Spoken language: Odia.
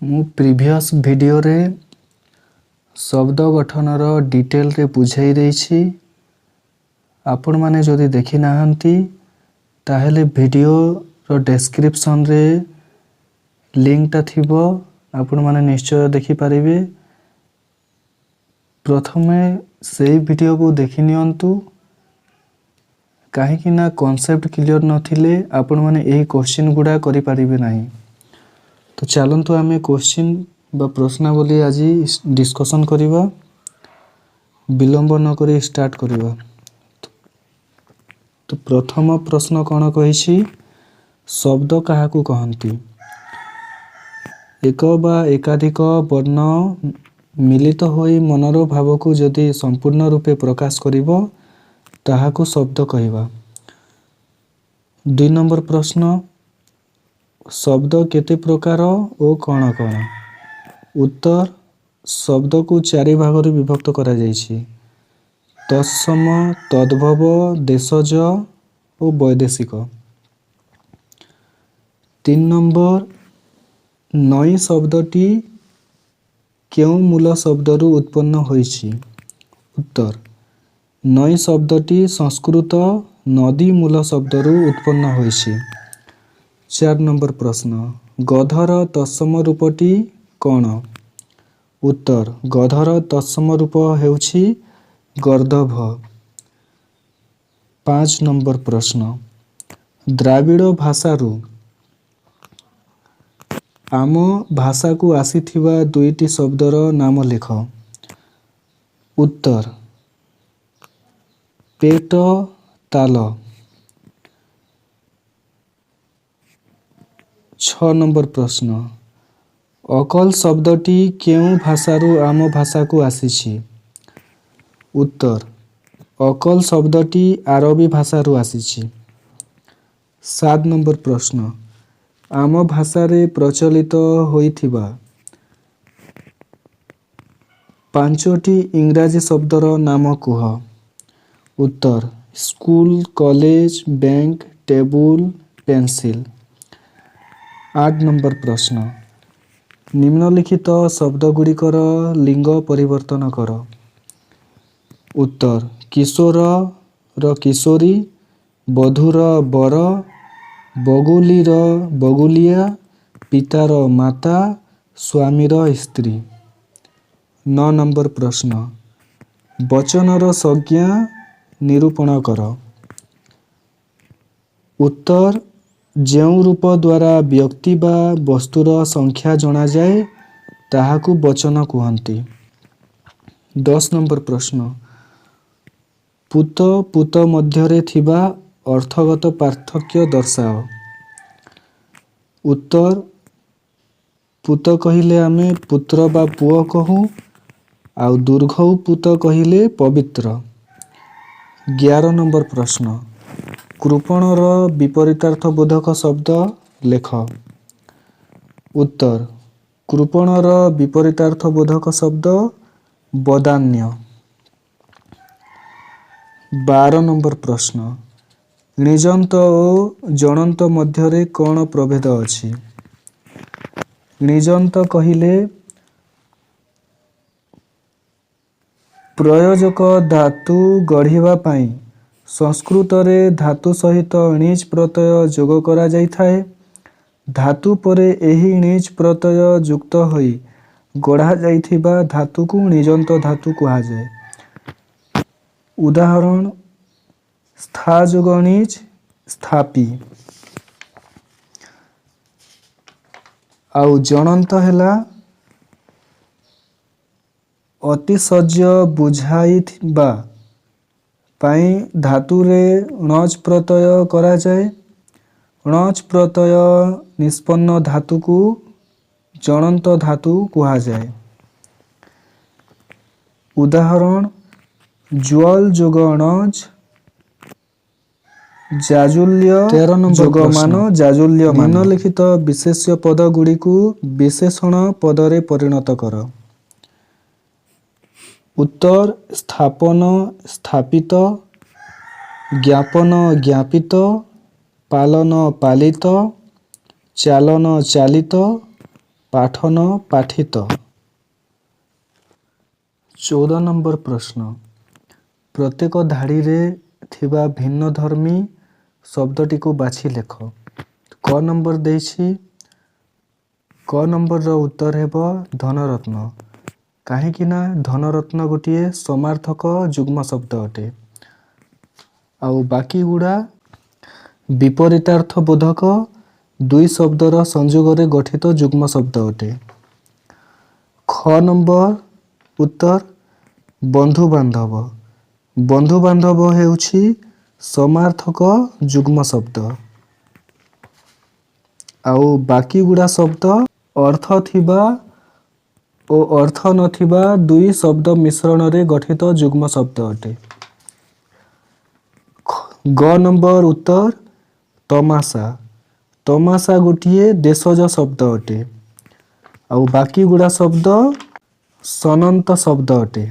ମୁଁ ପ୍ରିଭିୟସ୍ ଭିଡ଼ିଓରେ ଶବ୍ଦ ଗଠନର ଡିଟେଲରେ ବୁଝାଇ ଦେଇଛି। ଆପଣମାନେ ଯଦି ଦେଖିନାହାନ୍ତି, ତାହେଲେ ଭିଡ଼ିଓର ଡେସ୍କ୍ରିପସନ୍ରେ ଲିଙ୍କଟା ଥିବ, ଆପଣମାନେ ନିଶ୍ଚୟ ଦେଖିପାରିବେ। ପ୍ରଥମେ ସେଇ ଭିଡ଼ିଓକୁ ଦେଖି ନିଅନ୍ତୁ, କାହିଁକି ନା କନସେପ୍ଟ କ୍ଲିଅର ନଥିଲେ ଆପଣମାନେ ଏହି କୋଶ୍ଚିନ୍ ଗୁଡ଼ା କରିପାରିବେ ନାହିଁ। ତ ଚାଲନ୍ତୁ, ଆମେ କୋଶ୍ଚିନ୍ ବା ପ୍ରଶ୍ନାବଳୀ ଆଜି ଡିସ୍କସନ୍ କରିବା। ବିଳମ୍ବ ନକରି ଷ୍ଟାର୍ଟ କରିବା। ତ ପ୍ରଥମ ପ୍ରଶ୍ନ କ'ଣ କହିଛି? ଶବ୍ଦ କାହାକୁ କହନ୍ତି? ଏକ ବା ଏକାଧିକ ବର୍ଣ୍ଣ ମିଳିତ ହୋଇ ମନର ଭାବକୁ ଯଦି ସମ୍ପୂର୍ଣ୍ଣ ରୂପେ ପ୍ରକାଶ କରିବ, ତାହାକୁ ଶବ୍ଦ କହିବା। 2 ନମ୍ବର ପ୍ରଶ୍ନ, ଶବ୍ଦ କେତେ ପ୍ରକାର ଓ କ'ଣ କ'ଣ? ଉତ୍ତର, ଶବ୍ଦକୁ ଚାରି ଭାଗରେ ବିଭକ୍ତ କରାଯାଇଛି: ତତ୍ସମ, ତଦ୍ଭବ, ଦେଶଜ ଓ ବୈଦେଶିକ। 3 ନମ୍ବର, ନଈ ଶବ୍ଦଟି କେଉଁ ମୂଳ ଶବ୍ଦରୁ ଉତ୍ପନ୍ନ ହୋଇଛି? ଉତ୍ତର, ନଈ ଶବ୍ଦଟି ସଂସ୍କୃତ ନଦୀ ମୂଳ ଶବ୍ଦରୁ ଉତ୍ପନ୍ନ ହୋଇଛି। 4 ନମ୍ବର ପ୍ରଶ୍ନ, ଗଧର ତତ୍ସମ ରୂପଟି କ'ଣ? ଉତ୍ତର, ଗଧର ତତ୍ସମ ରୂପ ହେଉଛି ଗର୍ଦ୍ଦଭ। 5 ନମ୍ବର ପ୍ରଶ୍ନ, ଦ୍ରାବିଡ଼ ଭାଷାରୁ ଆମ ଭାଷାକୁ ଆସିଥିବା ଦୁଇଟି ଶବ୍ଦର ନାମ ଲେଖ। ଉତ୍ତର, ପେଟ, ତାଲ। 6 ନମ୍ବର ପ୍ରଶ୍ନ, ଅକଲ ଶବ୍ଦଟି କେଉଁ ଭାଷାରୁ ଆମ ଭାଷାକୁ ଆସିଛି? ଉତ୍ତର, ଅକଲ ଶବ୍ଦଟି ଆରବୀ ଭାଷାରୁ ଆସିଛି। 7 ନମ୍ବର ପ୍ରଶ୍ନ, ଆମ ଭାଷାରେ ପ୍ରଚଳିତ ହୋଇଥିବା ପାଞ୍ଚଟି ଇଂରାଜୀ ଶବ୍ଦର ନାମ କୁହ। ଉତ୍ତର, school, college, bank, table, pencil. 8 number ପ୍ରଶ୍ନ, ନିମ୍ନଲିଖିତ ଶବ୍ଦଗୁଡ଼ିକର ଲିଙ୍ଗ ପରିବର୍ତ୍ତନ କର। ଉତ୍ତର, କିଶୋରର କିଶୋରୀ, ବଧୂର ବର, ବଗୁଲିର ବଗୁଲିଆ, ପିତାର ମାତା, ସ୍ୱାମୀର ସ୍ତ୍ରୀ। 9 ନମ୍ବର ପ୍ରଶ୍ନ, ବଚନର ସଂଜ୍ଞା ନିରୂପଣ କର। ଉତ୍ତର, ଯେଉଁ ରୂପ ଦ୍ୱାରା ବ୍ୟକ୍ତି ବା ବସ୍ତୁର ସଂଖ୍ୟା ଜଣାଯାଏ, ତାହାକୁ ବଚନ କୁହନ୍ତି। 10 ନମ୍ବର ପ୍ରଶ୍ନ, ପୂତ ପୂତ ମଧ୍ୟରେ ଥିବା ଅର୍ଥଗତ ପାର୍ଥକ୍ୟ ଦର୍ଶାଅ। ଉତ୍ତର, ପୂତ କହିଲେ ଆମେ ପୁତ୍ର ବା ପୁଅ କହୁ, ଆଉ ଦୀର୍ଘ ଉ ପୂତ କହିଲେ ପବିତ୍ର। 11 ନମ୍ବର ପ୍ରଶ୍ନ, କୃପଣର ବିପରୀତାର୍ଥ ବୋଧକ ଶବ୍ଦ ଲେଖ। ଉତ୍ତର, କୃପଣର ବିପରୀତାର୍ଥ ବୋଧକ ଶବ୍ଦ ବଦାନ୍ୟ। 12 ନମ୍ବର ପ୍ରଶ୍ନ, ଣିଜନ୍ତ ଓ ଜଣନ୍ତ ମଧ୍ୟରେ କ'ଣ ପ୍ରଭେଦ ଅଛି? ଣିଜନ୍ତ କହିଲେ ପ୍ରୟୋଜକ ଧାତୁ ଗଢ଼ିବା ପାଇଁ ସଂସ୍କୃତରେ ଧାତୁ ସହିତ ଣିଚ୍ ପ୍ରତ୍ୟୟ ଯୋଗ କରାଯାଇଥାଏ। ଧାତୁ ପରେ ଏହି ଣିଚ୍ ପ୍ରତ୍ୟୟ ଯୁକ୍ତ ହୋଇ ଗଢ଼ାଯାଇଥିବା ଧାତୁକୁ ଣିଜନ୍ତ ଧାତୁ କୁହାଯାଏ। ଉଦାହରଣ, ସ୍ଥା ଯୋଗ ଣିଚ୍, ସ୍ଥାପି। ଆଉ ଜଣନ୍ତ ହେଲା ଅତିଶଯ୍ୟ ବୁଝାଇବା ପାଇଁ ଧାତୁରେ ଣଚ୍ ପ୍ରତ୍ୟୟ କରାଯାଏ। ଣଚ୍ ପ୍ରତ୍ୟୟ ନିଷ୍ପନ୍ନ ଧାତୁକୁ ଜଣନ୍ତ ଧାତୁ କୁହାଯାଏ। ଉଦାହରଣ, ଜ୍ୱଲ ଯୋଗ ଣଚ୍, ଜାଜୁଲ୍ୟ। 13 ନମ୍ବର ଯୋଗ ପ୍ରଶ୍ନ, ମାନ, ଜାଜୁଲ୍ୟମାନ। ନିମ୍ନଲିଖିତ ବିଶେଷ୍ୟ ପଦଗୁଡ଼ିକୁ ବିଶେଷଣ ପଦରେ ପରିଣତ କର। ଉତ୍ତର, ସ୍ଥାପନ ସ୍ଥାପିତ, ଜ୍ଞାପନ ଜ୍ଞାପିତ, ପାଳନ ପାଳିତ, ଚାଳନ ଚାଳିତ, ପାଠନ, ପାଠିତ। 14 ନମ୍ବର ପ୍ରଶ୍ନ, ପ୍ରତ୍ୟେକ ଧାଡ଼ିରେ ଥିବା ଭିନ୍ନଧର୍ମୀ ଶବ୍ଦଟିକୁ ବାଛି ଲେଖ। କ ନମ୍ବର ଦେଇଛି। କ ନମ୍ବରର ଉତ୍ତର ହେବ ଧନରତ୍ନ, କାହିଁକି ନା ଧନରତ୍ନ ଗୋଟିଏ ସମାର୍ଥକ ଯୁଗ୍ମ ଶବ୍ଦ ଅଟେ, ଆଉ ବାକି ଗୁଡ଼ା ବିପରୀତାର୍ଥ ବୋଧକ ଦୁଇ ଶବ୍ଦର ସଂଯୋଗରେ ଗଠିତ ଯୁଗ୍ମ ଶବ୍ଦ ଅଟେ। ଖ ନମ୍ବର ଉତ୍ତର ବନ୍ଧୁବାନ୍ଧବ। ବନ୍ଧୁବାନ୍ଧବ ହେଉଛି ସମାର୍ଥକ ଯୁଗ୍ମ ଶବ୍ଦ, ଆଉ ବାକି ଗୁଡ଼ା ଶବ୍ଦ ଅର୍ଥ ଥିବା ଓ ଅର୍ଥ ନଥିବା ଦୁଇ ଶବ୍ଦ ମିଶ୍ରଣରେ ଗଠିତ ଯୁଗ୍ମ ଶବ୍ଦ ଅଟେ। ଗ ନମ୍ବର ଉତ୍ତର ତମାସା। ତମାସା ଗୋଟିଏ ଦେଶଜ ଶବ୍ଦ ଅଟେ, ଆଉ ବାକି ଗୁଡ଼ା ଶବ୍ଦ ସନନ୍ତ ଶବ୍ଦ ଅଟେ।